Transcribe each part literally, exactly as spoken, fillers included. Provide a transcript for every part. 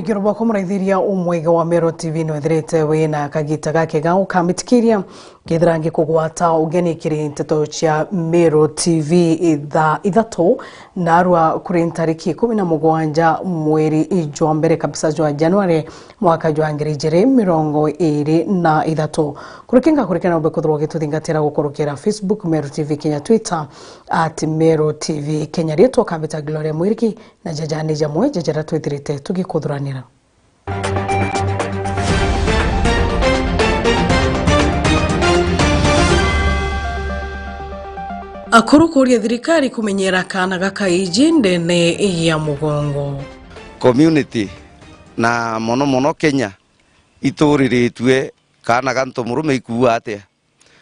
Iguru bwa kumuraithiria umwege wa Meru T V nwethirite wina kagita gakega ukamitikiria kethira ngikugwata ugeni kiri nteto cia Meru T V ithaa ithatu narua kuri ntariki ikumi na mugwanja mweri jwa mbere kabisa jwa Januari mwaka jwa ngiri ijiri mirongo iri na ithatu. Kurikinga kurikana umbe kuthirwa ugituthingatira gukurukira Facebook Meru T V Kenya, Twitter at Meru T V Kenya. Riitwa ukambita Gloria Mwiriki. Na jaja ni jamwe ja jaria twithirite tugikuthuranira. Akuru kuuria thirikari kumenyera kaana ga kaiji ndene ya mugongo. Community na mono mono Kenya ituriritue kaana ga ntomurume ikuua atia?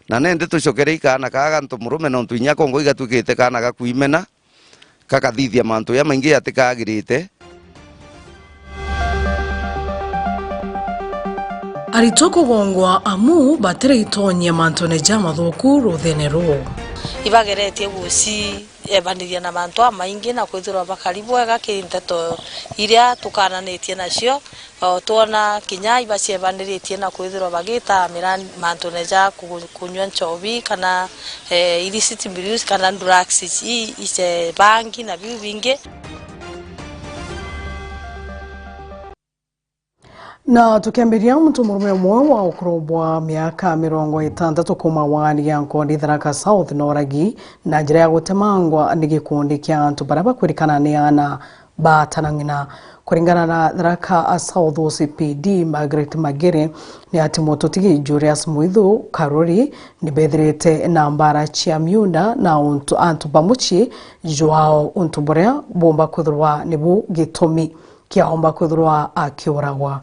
Na nende tucokerei kaana kaa ga ntomurume, nontu inya kongo igatuikite kaana ga kuimena, gakathithia mantu jamaingi jatikagirite. Aritwa kugongwa amu batiraitonyia mantune jamathuku ruthene ruu. Ibageretie guci ebaniria na mantu amaingi na kwithirwa bakari bwega ki nteto iria tukananitie nacio, o twona kinya ibaciebaniretie na kwithirwa bagita miran-, mantune ja ku-, kunyua nchobi kana, eh, illicit brews kana drugs i-, ice bangi na biu bingi. Na tukiambiria, muntu murume umwe wa ukuru bwa miaka mirongo itantatu kuuma wadi ya Nkondi, Tharaka South, noragi na njira ya gutemangwa ni gikundi kia antu baria bakwirikana ni aana ba atanang'ina. Kuringana na Tharaka South O C P D Margaret Magere, ni ati mututigi Julius Mwithu Karuri ni bethirite na mbara cia miunda na untu, antu ba mucii jwao, untu buria bumba kwithirwa nibu gitumi kiaomba kwithirwa akiuragwa.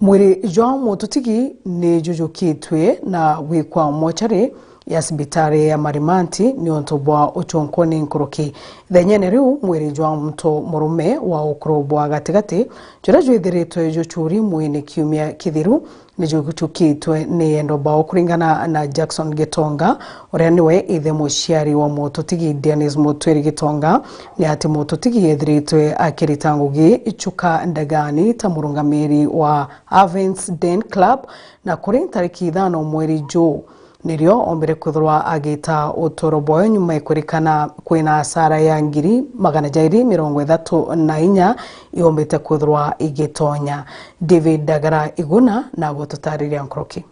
Mwiri jwa mututigi ni jujukitwe na gwikwa mochari ya cibitari ya Marimanti niuntu bwa uchonkoni nkuruki. Ithenyene riu, mwiri jwa muntu murume wa ukuru bwa gatigati, juria jwithiritwe juchuri mwini kiumia kithiru, ni juchukitwe ni endwa bao. Kuringana na Jackson Gitonga, uria niwe ithe muciari wa mututigi Dennis Mutwiri Gitonga, ni ati mututigi ethiritwe akirita ngugi chuka ndagani ta murungamiri wa Havens Den Club, na kuri ntariki ithano mweri juu, nirio ombire kwithirwa agita uturo bwayo nyuma ya kwirikana kwina asara ya ngiri magana jairi mirongo ithatu na inya yombite kwithirwa igitonya. David Dagara Iguna na gututariria nkuruki.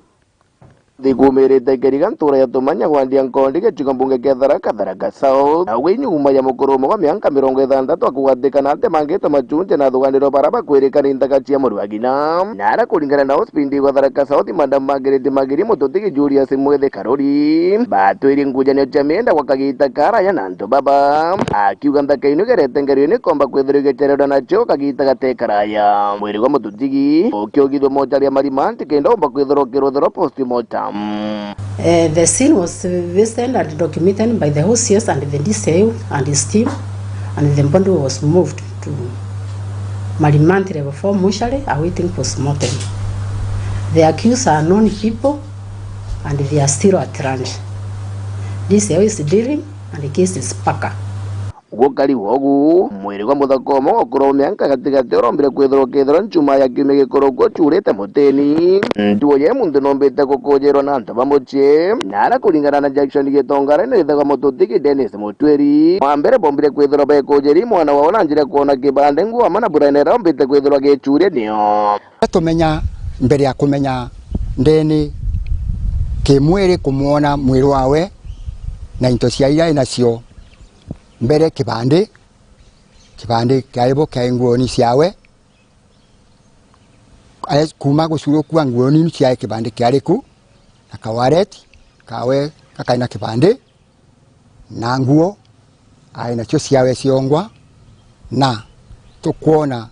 Thigumirite Keriga, ntura ya Tumanya, wadi ya Nkondi, gicigo mbunge kia Tharaka, Tharaka South. Nawe nyuma ya mukuru umwe wa mianka mirongo ithanthatu akugwatikana atemangite machunje na athuganiro bara bakwirikana ntaka cia murwagina. Nara kuringana na O C P D wa Tharaka South, Madam Margaret Magiri, mututigi Julius Mwithe Karuri, batwiri ngujanio cia mienda gwa kagita karaya na antu baba, akiuga nthaka ino igerete ngerio ni komba kwithirwa igicererwa nacio kagita gate karaya. Mwiri gwa mututigi ukiugithua mochari ya Marimanti kenda umba kwithirwa ukiruthirwa postmortem. Eh, the scene was visited and documented by the O C S and the D C I and his team, and the body was moved to Marimanti Level four mortuary awaiting postmortem. The accused are known people and they are still at large. D C I is dealing and the case is paka. Gukari wogu, mwiri gwa muthaka umwe wa ukuru wa mianka gatigati urombire kwithirwa ukithirwa nchuma ya kiumia gikuruku uchurite mutini. Ntuo ya muntu nombite gukujirwa na antu ba mucii. Nara kuringana na Jackson Gitonga, aria ni ithe wa mututigi Dennis Mutwiri, wa mbere bombire kwithirwa bekujiri mwana wao na njira ya kwona kibande, nguo amwe na buraine iria ombite kwithirwa agichuria nio. Tumenya, mbere ya kumenya ndeni kimwiri, kumwona mwiri wawe na into cia iria ainacio, mbere kibandi, kibandi kiari bo kiari nguoni ciawe. Ae-, kuma gucurukua nguoni ciae kibandi kiari ku, na kawareti kawe gakai na kibandi, na nguo ae nacio ciawe ciongwa, na tukwona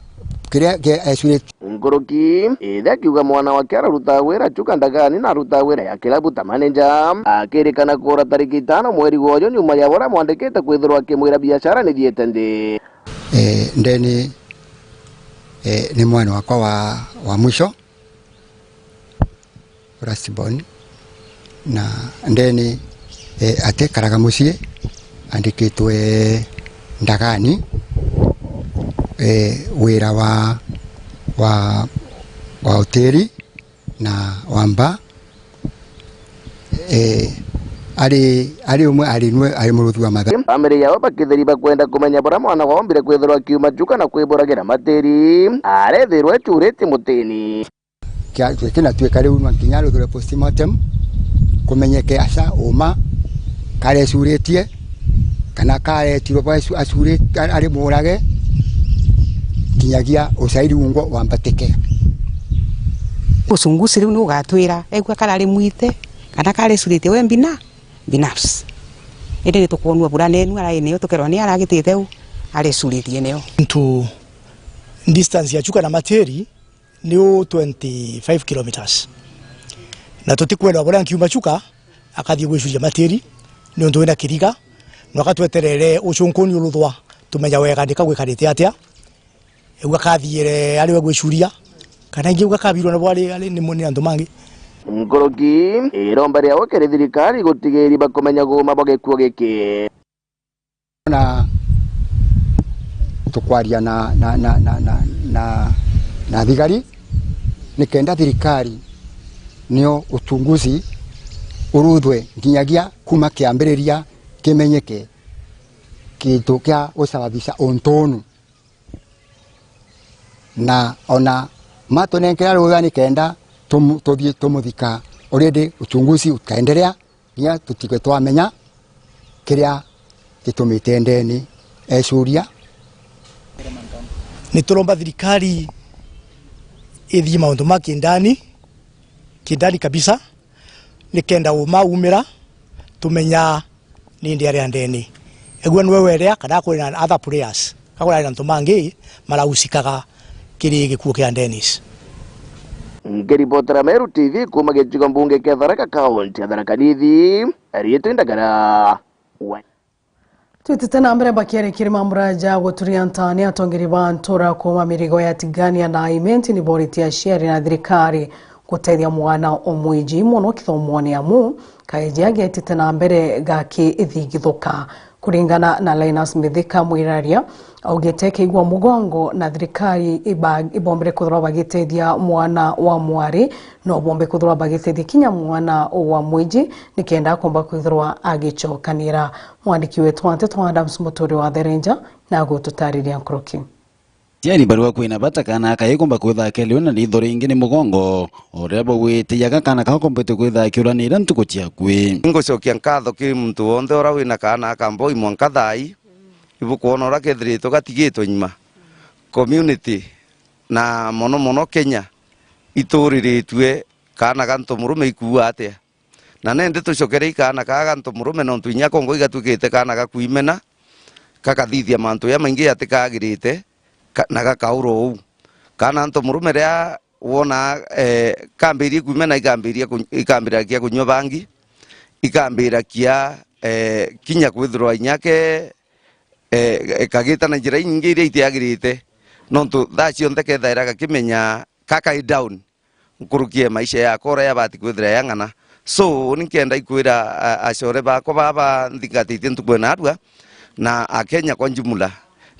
kiria ge-, ecurite. Nkuruki, ithe akiuga mwana wake ararutaga wira chuka ndagani na arutaga wira ya kilabu ta manager. Akirikana kuura tariki itano mweri gwa uju nyuma ya uria mwandikite kwithirwa akimwira biashara ni thiete nthi. Eh, ndeni, eh, ni mwana wakwa wa, wa mwisho. Last born, na ndeni, eh, atikaraga mucii, andikitwe ndagani, eh, wira wa, wa, wa hoteli na wa mba, eh, ari, ari umwe ari nwe, ari muruthi wa matha. Family yao bakitheri bakwenda kumenya buria mwana wao ombire kwithirwa akiuma Chuka na kwiburagira matiri, arethirwa ecurite mutini. Kia, kinatuika riu nwa nkinya ruthirwe postmortem, kumenyeke aca uma karecuritie kana karetirwe bwa acu-, acuri-, ari murage, kinyagia ucairi ungwa wambatike. Uchunguzi riu ni ugatwira egua karari mwite kana karecuritie we mbina, binafsi. Indi ni tukwonua bura nenu arai niyo tukerwa ni aragitite u arecuritie niyo. Ntu distance ya Chuka na Matiri ni u twenty-five kilometres. Na tutikwenda buria nkiuma Chuka akathii gwicuria Matiri, niuntu wina kiriga, no akatweterere ucunkuni uruthwa, tumenya wega nika gwikarite atia. Egua kathiire ari we gwicuria, kana ingi egua kabirwa nabo ari, ari ni, ni antu mangi. Nkuruki iromba riawe kiri thirikari gutigiri bakumenya guuma bwa gikuo giki. Na tukwaria na, na, na thigari, nikenda thirikari nio uchunguzi uruthwe nginyagia kuma kiambiriria kimenyeke kintu kia gusababisha untu unu. Na ona matunenkera rutha nikenda tumu-, tuthie tumuthika. Already uchunguzi ukaendelea, nginya tutigwe twamenya kiria gitumite ndeni ecuria. Nituromba thirikari ithie maundu ma kindani, kindani kabisa, nikenda uma umira, tumenya ni ndi aria ndeni. Egua nwe werea kana kuri na other players, kana kuri na antu mangi marahusikaga kiri gikuo kia Dennis. Nkiripotera Meru T V kuuma gicigo mbunge kia Tharaka, kaunti ya Tharaka Nithi, riitwa Ndagara. Twitite na mbere, bakiaria kiri mambura ja guturia ntani, atongeri ba ntura kuuma mirigo ya Tigania na Imenti ni boritie aciari na thirikari gutethia mwana o mwiji mono kithomone, amu kaeji agetite na mbere gakithingithuka. Kuringana na Linus Mithika Mwiraria, augite keigua mugongo na thirikari iba-, ibombere kwithirwa bagitethia mwana wa mwari, no bombe kwithirwa bagitethia kinya mwana wa mwiji nikenda akomba kwithirwa agicokanira. Mwandiki wetu wa nteto Adams Muturi wa Therenja na agututariria nkuruki. Aciari barua kwina bata kana aka ikumba kwithakeliwa na ritho ringi ni mugongo, o uria bauite yaga kana kakombete kwitha akiuranira ntuku ciakui. Ngucokia nkatho ki muntu wonthe uria wina kaana aka mboi mwanka thaai, ibukwona uria kethiritwe gatigitwe nyuma. Community na mono mono Kenya ituriritue kaana ga ntomurume ikuua atia? Na nendi tucokerei kaana kaa ga ntomurume, nontu inya kongo igatuikite kaana ga kwimena, gakathithia mantu ja maingi jatikagirite, ka-, na gakaura uu. Kaana ntomurume riria wona, eh, kambirie kwimena, ikambiria ku-, ikambiragia kunyua bangi, ikambiragia, eh, kinya kwithirwa inya ke, eh, kagita na njira inyingi iria itiagirite, nontu thaa cionthe kethaira gakimenya kakai down nkuruki ya maisha yakwa uria yabati kwithira yang'ana. So, ni nkenda ikwira, a-, acore bakwa baba nthingatitie ntuku ya narua, na Akenya kwa jumla,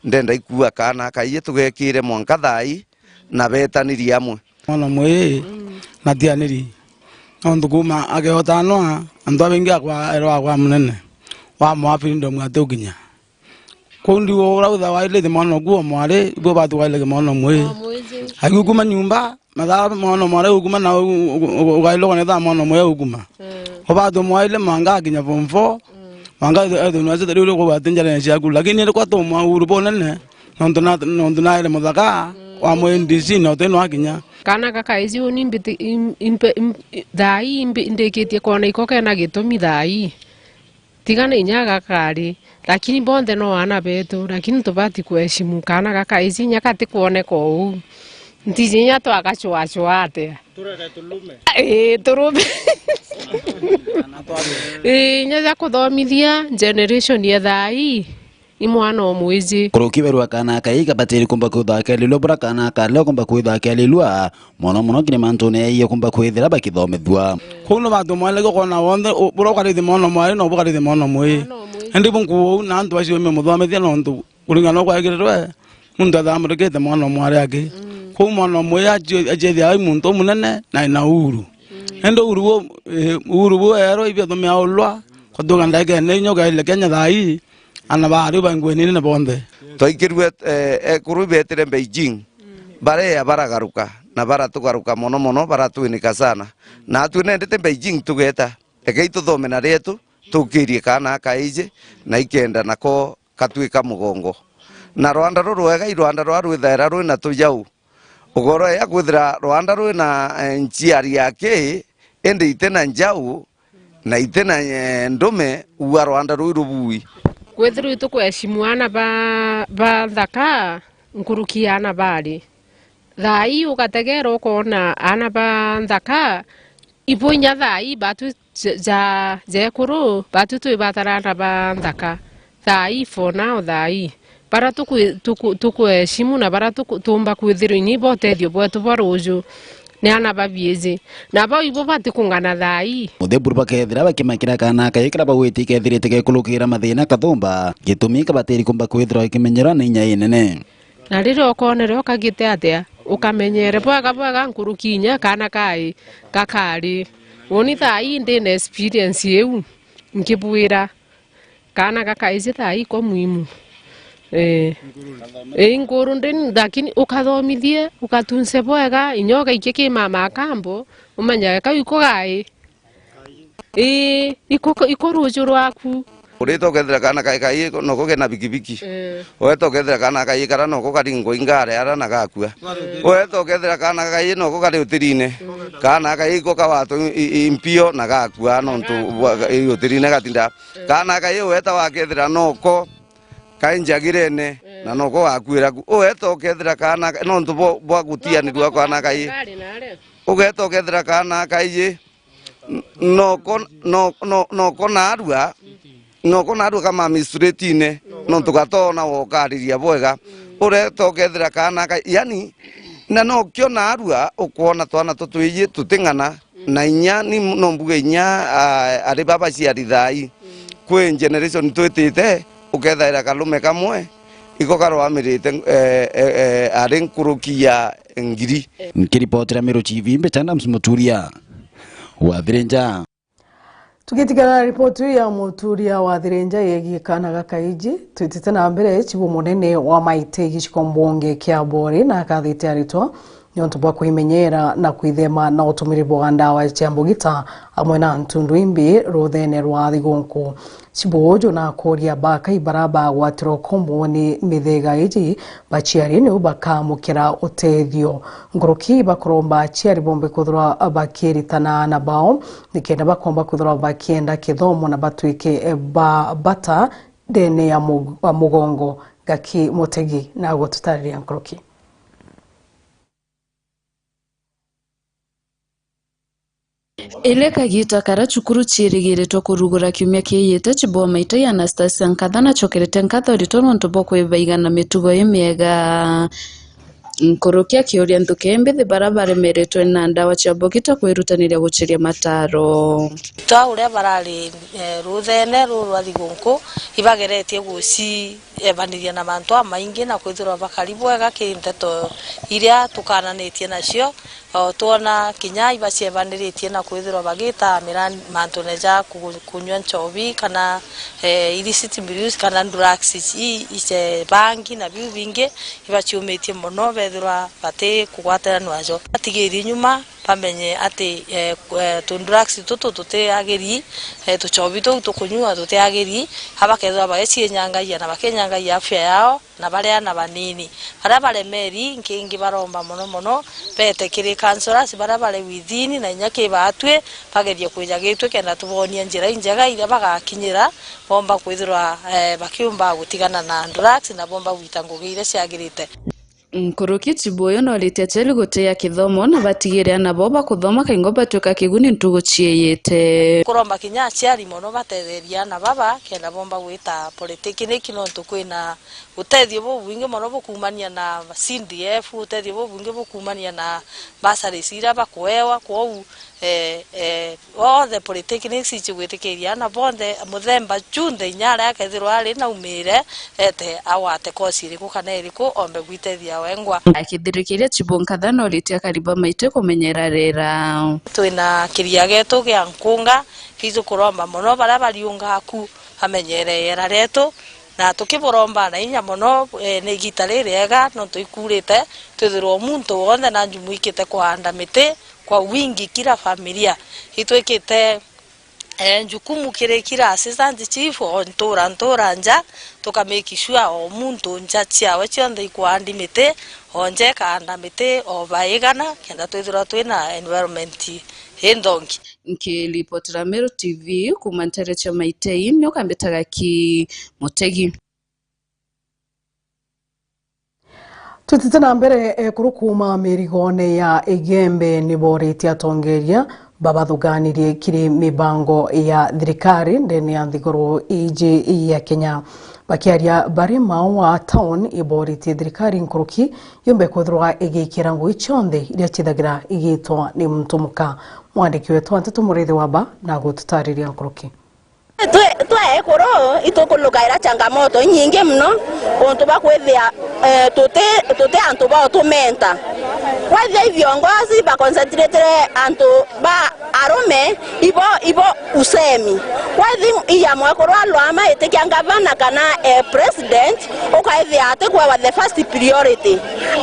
ndenda ikua kaana kaie tugekire mwanka thaai na betanirie amwe. Mwana mwi na tianiri, nontu kuma ageotanwa, antu abingi akwa erwa akwa munene, wa mwa freedom ati ukinya. Kwou ndigo uria withawa wairite mwana oku o mwari, ibu bati wairite mwana omwiji. Agikuma nyumba, mathaa mwana omwari ugukuma na u-, u-, u-, ugairite kona thaa mwana omwiji ugukuma. Ubati omwairite mwanka akinya form four, mwanka ethwe nwa cete riu riu kwati njarene ciaku. Lakini iri kwa tumwa uru bunene, nontu na, nontu naire muthaka wa mwe N D C na uti nwa akinya. Kana gakaiji uni mbiti, im-, impe-, im-, i-, thaa ii imbi-, ndikitie kwona iko kena gitumi thaa ii. Tiga na inya gakari, lakini bonthe no aana betu, lakini tubati kuheshimu kaana gaka, iji inya katikwoneka uu. Ntiji inya twagacwacwa atia? Tureke tulume. Ii, turume. Ii, inya ja kuthomithia generation ya thaa ii, i mwana o mwiji. Kuruki berwa kaana aka ii kabatiri kumba kwithwa kelilwa bura kaana aka leo kumba kwithwa kelilwa. Mono mono kiri mantune ya iyo kumba kwithira bakithomithua. Kuu no bantu mwaile gukona wonthe, u-, buria ukarithia mwana mwari, no bukarithia mwana mwi. Indi bu nkuu uu na antu acio me muthomithia nontu kuringana no kwagirirwe, Muntu athamurikite mwana o mwari aki. Kwou mwana umwe aji-, ajiethia ai muntu umunene na ena uhuru. Indi uhuru bu, eh, uhuru bu erwa ibia tumia ulwa, kwathuka ndagikene inya ugaile Kenya thaa ii, ana bari ba nguo nini na bonthe. Twaikirue, eh, ekuru ibetire Beijing, bareya baragaruka, na baratugaruka mono mono, baratwinika sana. Na atwi nendete Beijing tugeta, rekei tuthome na rietu, tukirie kaana aka iji, na ikenda nako katwika mugongo. Na rwanda rurwega i rwanda rwa rwithaira rwina tujau. Ugoro ya kwithira rwanda rwina, eh, nchiari aki, indi iti na njau, na iti na, eh, ndume, ua rwanda rui rubui. Kwithirwa itukweshimu aana ba, ba nthaka, nkuruki ya aana bari. Thaa ii ugategera ukoona aana ba nthaka, ibo inya thaa ii batu ja, ja, ja ekuru, batu twi batara aana ba nthaka. Thaa ii for now, thaa ii. Bara tukwi-, tuku-, tukweshimu na bara tuku-, tuumba kwithirwa inya ibo utethio bwetu bwa ruuju, ni aana ba biiji. Na bau ibo batikung'ana thaa ii. Mutheburu bakethira bakimakira kaana kaikira bagwiti kethirite gekurukira mathina kathumba, gitumi kabatiri kumba kwithirwa ikimenyerwa na inya inene. Na riria ukoonere ukagite atia, ukamenyere bwega bwega nkuruki inya kaana kai gakari. Uuni thaa ii ndi na experience iu, nkibwira kaana gakaiji thaa ii ko muhimu. Ee. Ii, nkuru ndi, lakini ukathomithie, ugatunse bwega, inya ugaikia ki mama akambo, umenye kau iko gai. Ii, iko, iko ruuju rwaku. Urite ukethira kaana kai kai noko kena bikibiki. Ii. Uete ukethira kaana kai kara noko kari ngoi ngare ara na gakua. Uete ukethira kaana kai noko kari utirine. Kaana kai iko kawato i, i, impio na gakua nontu bwa, i utirine gatinda. Kaana kai ueta wakethira noko kai njagirene na noko gakuira ku. Ueta ukethira kaana ka-, nontu bwa, bwa gutianirua kaana kai. Ugeta ukethira kaana kai N-, noko, no-, no-, noko naarua, noko naarua ka mamisturetine, nontu gatoona wokariria bwega. Ureta ukethira kaana ka-, yani, na nokio naarua ukwona twana tutwiji tuting'ana, na inya ni no mbuge inya, a-, ari baba ciari thaa ii. Kwi generation twitite, ukethaira karume kamwe, iko karwamirite, eh, eh, eh, ari nkuruki ya ngiri. Nkiripotera Meru T V, mbita Adams Muturia wa Thirinja. Tugitigana na ripoti iu ya Muturia wa Thirinja yegie kaana gakaiji, twitite na mbere, chibu munene wa Maite giciko mbunge kia Bori na akathite aritwa niuntu bwa kwimenyera na kwithema na utumiri bwa ndawa cia mbugita amwe na ntundu imbi ruthene rwa thigunku. Chibu uju na akuria bakai bara bagwatirwa ukombo ni mithega iji baciari niu bakamukira utethio. Nkuruki bakuromba aciari bombe kwithirwa bakiritana aana bao nikenda bakomba kwithirwa bakienda kithomo na batwike ba bata ndene ya mu-, wa mugongo. Gaki Mutegi na gututariria nkuruki. Iri kagiita karia cukuru ciirigiritwe kurugura kiumia kiiyite, Chibu wa Maite Anastasia Nkatha nacokerete nkatho aritwa nontu bwa kwibaiga na mitugo imiega. Nkuruki akiuria nthuki imbithi baria baremeretwe na ndawa cia mbugita kwirutaniria guciria mataro. Twa uria barari, eh, ruthene ruru rwa thigunku, ibageretie guci ebaniria na mantu amaingi na kwithirwa bakari bwega ki nteto iria tukananitie nacio. O, twona kinya ibacebaniritie na kwithirwa bagita mirani mantune ja ku-, kunyua nchobi kana, eh, illicit brews kana drugs i-, ice bangi na biu bingi, ibaciumitie mono bethirwa bati kugwatira nwajo. Batigiri nyuma bamenye ati, eh, ku-, eh, tu drugs tutu tutiagiri, eh, tuchobi tuu tukunyua tutiagiri, a bakethirwa bagicienyangagia na bakinyangagia afya yao, na baria ana banini. Baria baremeri, nkingi baromba mono mono, bete kiri counsellors baria bari within, na inya ki baatwi, bagerie kwija gitwi kenda tubonie njira injega iria bagakinyira, bomba kwithirwa, eh, bakiumba gutigana na drugs, na bomba gwita ngugi iria ciagirite. Nkuruki Chibu uyu noritie aciari gutia kithomo na batigire ana bao bakuthoma kaingo batwika kiguni ntugu ciiyite. Kuromba kinya aciari mono batetherie ana baba kenda bomba gwita polytechnic nontu kwina utethio bubwingi mono bukumania na C D F, utethio bubwingi bukumania na bursaries iria bakuewa, kwou eh, eh, othe polytechnics icigwitikiria ana bonthe muthemba junthe inya aria akethirwa ari na umire, ete agwate kosi iriku kana iriku, ombe gwitethia wengwa. Akithirikiria Chibu Nkatha noritie akari ba Maite kumenyera rera. Twina kiria getu gia nkunga, kiu tukuromba mono baria bariunga aku bamenyere iera rietu, na tukiburomba na inya mono, eh, ni igita ririega nontu ikurite, twithirwa o muntu wonthe na njumuikite kuhanda miti kwa wingi kila familia. Itwikite, eh, njukumu kiri kila assistant chief o ntura ntura nja, tuka make sure o muntu nja ciawe cionthe ikuhandi miti, o nja ikahanda miti o baigana, kenda twithirwa twina environment inthongi. Nkiripotera Meru T V kuuma ntere cia Maitei, nio kambitaga ki Mutegi. Twitite na mbere, ekuru kuuma mirigone ya Igembe ni boritie atongeria babathuganirie kiri mibango ya thirikari ndene ya nthiguru iji ya Kenya. Bakiaria bari Maua Town, iboritie thirikari nkuruki yumbe kwithirwa igikira ngugi cionthe iria ciithagira igitwa ni muntu muka. Mwandiki wetu wa nteto Muriithi Wamba na gututariria nkuruki. Twe, twe ekuru, itukulukaira changamoto inyingi mono, untu bwa kwithia, eh, tuti, tuti antu ba utumenta. Kwethia iviongozi ba concentrate antu ba arume, ibo, ibo usemi. Kwethia iya mwekuru alwama itikia ngavana kana, eh, president, ukaithia ati kwewa the first priority.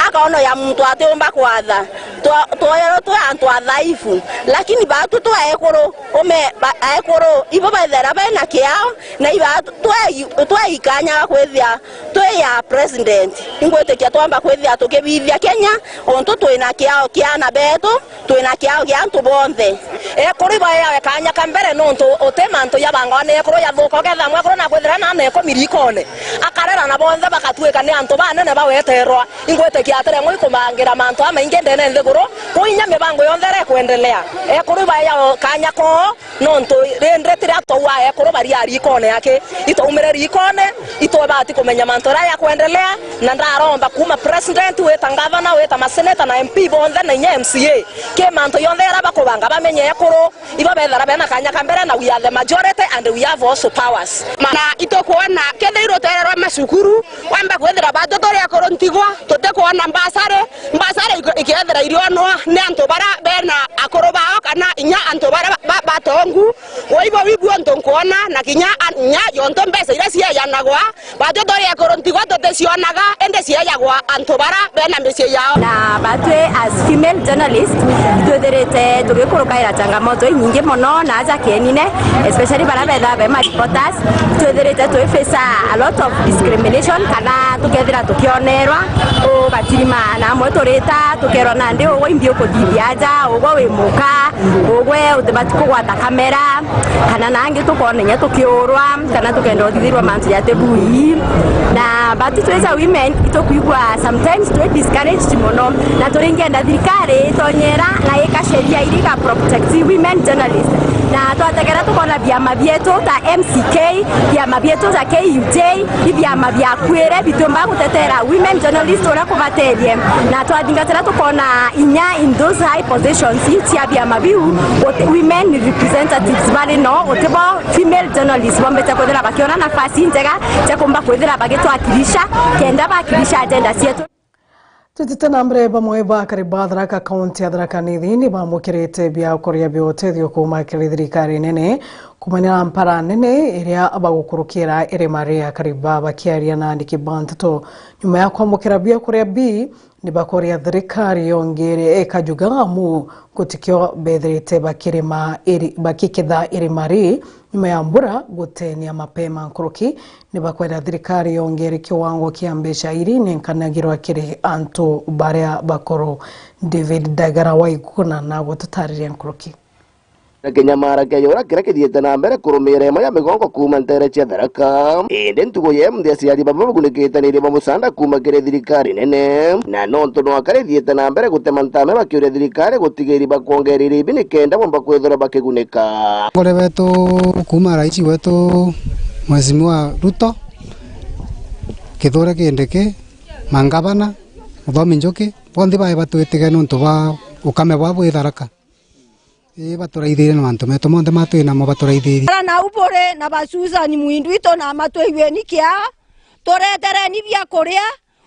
Akaona ya muntu atiumba kwatha. Twa-, twoyerwe twi antu athaifu, lakini batu twa ekuru, ume, ba-, ekuru, ibo baithera bena kiao, na iba twe-, tweikanyaga kwithia twi ya president. Ingwitikia twamba kwithia tukibithia Kenya, untu twina kiao kia ana betu, twina kiao kia antu bonthe. Ekuru ibaeawe kanya ka mbere nontu uti mantu jabangwa ni ekuru jathuka, ukethira mwekuru nakwithira na ana ikumi rikone, akarera na bonthe bakatwika ni antu banene baweterwa. Ingwitikia ati reng'o ikumangira mantu jamaingi ndene nthiguru, kuu inya mibango yonthe iria ikwendelea. Ekuru ibaeawe kanya koo, nontu rindi tiria twaua ekuru bari a rikone aki, itwaumire rikone, itwebati kumenya mantu jaria jakwendelea, na ndaromba kuuma president, wita ngavana, wita maseneta na M P bonthe na inya M C A, ki mantu yonthe jaria bakubanga bamenye ekuru, ibo bethera bena kanya ka mbere, na we are the majority and we have also powers. Ma-, na itukwona kethirwa utererwa macukuru, wamba kwithira batu turi akuru ntigwa, tutikwona mbasari, mbasari iko-, ikethira irionwa ni antu bara bena akuru bao kana inya antu bara ba-, ba-, batongu. Kwa hivyo wibu untu nkwona na kinya an-, nya yontu mbeca iria ciejanagwa, batu turi akuru ntigwa tuticionaga, indi ciejagwa antu bara bena micii yao. Na batwi as female journalist, twithirite tugikurukaira changamoto inyingi mono na aja kienine, especially bara betha be ma reporters, twithirite twi face a lot of discrimination, kana tukethira tukionerwa, ugatirima na amwe turita, tukerwa nandi ugwe imbi ukuthithia aja, ugwe wi muka, ugwe utibati kugwata kamera, kana nangi tukona inya tukiurwa, kana tukenda uthithirwa mantu jatibui. Na batu twi ta women, itukwigua sometimes twi discouraged mono, na turingenda thirikari itonyera na ika sheria iri iga protect women journalists. Na twategera tukona biama bietu ta M C K, biama bietu ta K U J, i biama biakuire bitiumba gutetera women journalists uria kubaterie. Na twathingatira tukona inya in those high positions cia biama biu, guti women representatives bari no, guti bo female journalists bombete kwithira bakiona nafasi njega cia kumba kwithira bagitwakilisha, kenda bakilisha agenda cietu. Twitite na mbere, bamwe ba akari ba Tharaka, kaunti ya Tharaka Nithi, ni bamukirite biakuria bia utethio kuuma kiri thirikari nene, kumanira mpara nene iria bagukurukira irima ria akari ba. Bakiaria na andiki ba nteto nyuma ya kwamukira biakuria bi, ni bakoria thirikari yongere ikajuga amu gutikio bethirite bakirima iri-, bakiketha irima ri nyuma ya mbura gutenia mapema nkuruki. Ni bakwenda thirikari yongere kiwango kia mbeca iri nenkanagirwa kiri antu baria bakuru. David Ndagara wa Iguna na gututariria nkuruki. Na kinyamara kia yura kiria kithiite na mbere kurumiira imwe ya migongo kuuma ntere cia Tharaka. Indi ntugo ya M D aciari bamwe bagunikite ni iriba musaanda kuuma kiri thirikari nene. Na nontu nwaka rithiite na mbere gutema ntame bakiuria thirikari gutiga iriba kwongeera iribi nikenda bomba kwithirwa bakigunika. Ngore wetu kuuma rais wetu Mheshimiwa Ruto, Kithure Kindiki, mangavana, Muthomi Njuki, bonthe bae batwitige nontu bwa ukame bwa bwi Tharaka. Ii, baturaithirie na mantu metu monthe ma twi namo baturaithirie. Ara nau buri na ba Susan Mwindu itu na matwigueni kia, turetereni bia kuria,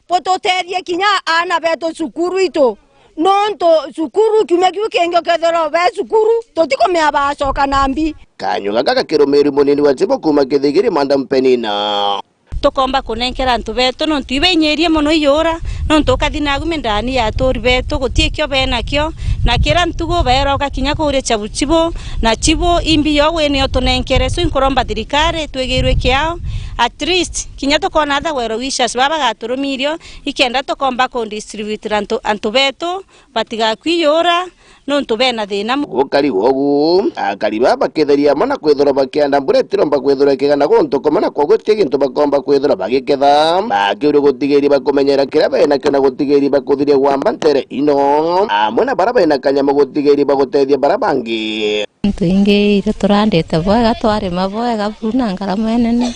bututethie kinya aana betu cukuru itu, nontu cukuru kiumia kiu kingi ukethirwa be cukuru, tutikumenya bacoka na mbi. Kanyua gaka gakirumirua munini wa Chibo kuuma Kithigiri, Madam Penina. Tukomba kunenkera antu betu, nontu ibainyirie mono iyura, nontu ukathi nagu mindani ya aturi betu, guti ikio benakio, na kira ntugu baeroka kinya kuuria chabu chibu, na chibu imbi yo wene utunenkere. So, inkuromba thirikari twigirwe kiao, at least kinya tukona other well wishers baba bagaturumirio, ikenda tukomba ku distribute antu, antu betu, batigakui iyura, nontu bena thina mu- Gukari gwogu, akari baa baketheria amwe na kwithirwa bakienda mbura itiromba kwithirwa ikigana guntu kumwe, na kwogu ti gintu bakomba kwithirwa bagiketha. Bakiuria gutigiria bakumenyera kiria benakio na gutigiria bakuthiria gwamba ntere ino, amwe na bara bena kanyamu gutigiria bagutethia bara bangi. Into ingi iria turandite bwega, twarima bwega, buru na ngarama inene,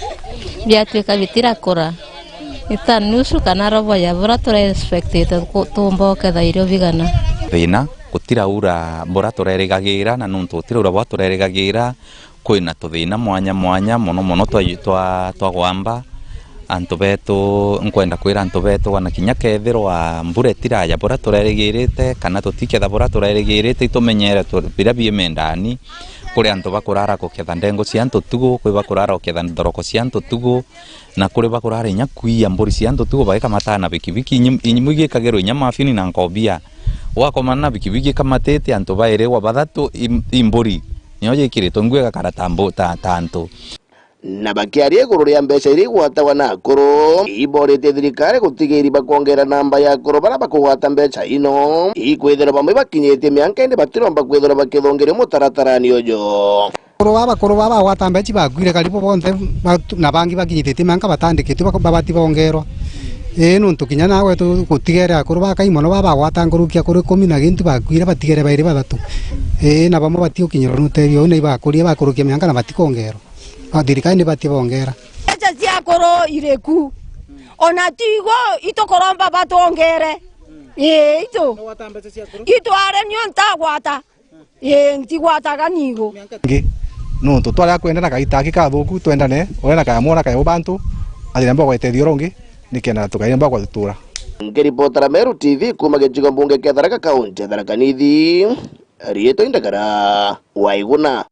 biatuika bitirakura. Ita nusu kana robo ya bura turi expectite ku-, tumba uketha irio bigana. Thina, gutiraura bura turerigagira, na nontu gutiraura bura turerigagira, kwina tuthina mwanya mwanya, mono mono twa, twa, twa gwamba. Antu betu, nkwenda kwira antu betu, wana kinya kethirwa mbura itiraja bura turerigirite, kana tutiketha bura turerigirite, itumenyere tu-, biria biimendani. Kuri antu bakurara guketha ndengu cia antu tugu, kwi bakurara guketha nthoroko cia antu tugu, na kuri bakurara inya kwiya mburi cia antu tugu bagikamata na bikibiki. Inyi-, inyimwi gikagirwa inya mafini na nkobia. Wakomana na bikibiki ikamatite antu bairi gwa bathatu, i, i mburi niyo jikiritwe ngui igakara ta mbu-, ta, ta antu. Na bakiaria iguru ria mbeca iria igwatagwa na akuru, iboretie thirikari gutigiria bakwongera namba ya akuru baria bakugwata mbeca ino, ikwithirwa bamwe bakinyitie mianka indi batiromba kwithirwa bakithongeria mutaratarani uju. Akuru baa bakuru baa bagwata mbeca bakuire karibu bonthe, batu-, na bangi bakinyithitie mianka batandikitwe bak-, babati bongerwa. Ii, nontu kinya nawe tu-, gutigere akuru bakai mono baa bagwata nkuruki akuru ikumi na gintu bakuire, batigere bairi bathatu. Ii, na bamwe batiukinyirwa ni utethio uu, na ibakurie bakurukia mianka na batikongerwa. A, thirikari nibati bongera. Mbeca cia akuru iriku? Ona tigo itukuromba batwongere. Ii, itu. Nugwata mbeca cia akuru? Itu are nio ntagwata. Ii, ntigwataga nigo. Ngi, nontu twaria kwendana kaita aki kathuku, twendane, uria na kaya mwona kaya ubantu, athire mbogwa itethio rungi, nikenda tukaire mbogwa tutura. Nkiripotera Meru T V kuuma gicigo mbunge kia Tharaka, kaunti ya Tharaka Nithi, riitwa Indagara Waiguna.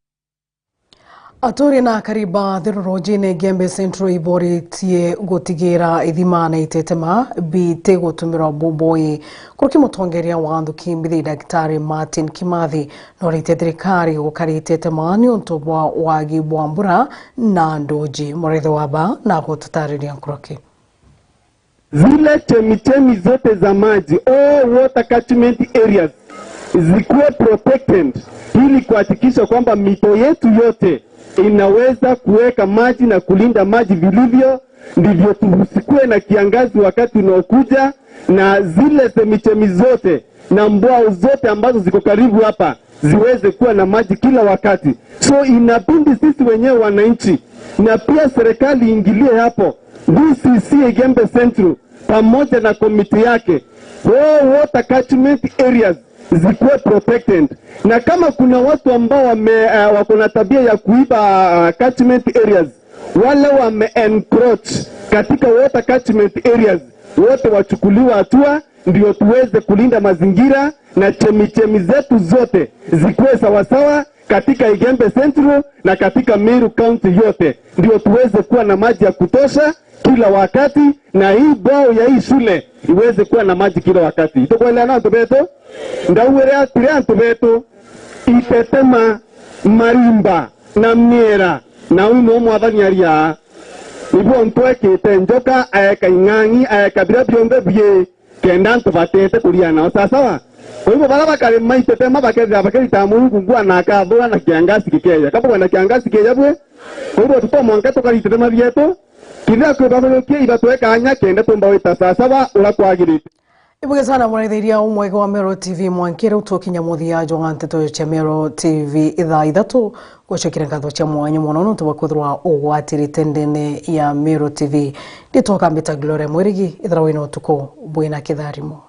Aturi na akari ba thirurujine Igembe Central iboretie gutigira ithima na itetema bitigutumirwa bubui. Kuruki mutongeria wa nthuki mbithi Daktari Martin Kimathi noritie thirikari gukara itetema niuntu bwa wagi bwa mbura na nduji. Murithe wa ba na gututariria nkuruki. Zile chemichemi zote za maji, all water catchment areas, zikuwe protected ili kuhakikisha kwamba mito yetu yote inaweza kuweka maji na kulinda maji vilivyo, ndivyo tusikuwe na kiangazi wakati unaokuja, na zile chemichemi zote na mbwao zote ambazo ziko karibu hapa ziweze kuwa na maji kila wakati. So inabidi sisi wenyewe wananchi na pia serikali iingilie hapo. This is Igembe Central pamoja na komiti yake, all water catchment areas zikuwe protected, na kama kuna watu ambao wame, uh, wako na tabia ya kuiba, uh, catchment areas, wale wame encroach katika water catchment areas wote wachukuliwe hatua, ndio tuweze kulinda mazingira na chemichemi zetu zote zikuwe sawasawa katika Igembe Central na katika Meru County yote, ndio tuweze kuwa na maji ya kutosha kila wakati, na hii bwao ya hii shule iweze kuwa na maji kila wakati. Itukwelewana antu betu? Ndauire atiri antu betu, itetema, marimba na miera, na uu no mwathani aria. Ibo ntwekite njoka, aeka ing'ang'i, aeka biria bionthe bii, kenda antu batete kuria nao. Sawa sawa? Kwa hivyo, baria bakari maitete ma bakethira bakirita Murungu ngua na akathura na kiangasi gikeja. Kabuga na kiangasi keja bwe? Kwa hivyo, tuto mwanka tukaritete ma bietu, kithira kwi bathurukie ibatwe kanya kenda tumba wita sawa sawa uria kwagirite. Ibuge sana muraithiria umwega wa Meru T V mwanki riu tukinya muthia jwa nteto cia Meru T V ithaa ithatu. Gucokera nkatho cia mwanya mono nontu bwa kwithirwa ugwatirite ndene ya Meru T V. Nditwa kambita Gloria Mwirigi, ithira wina utuku bwina kitharimo.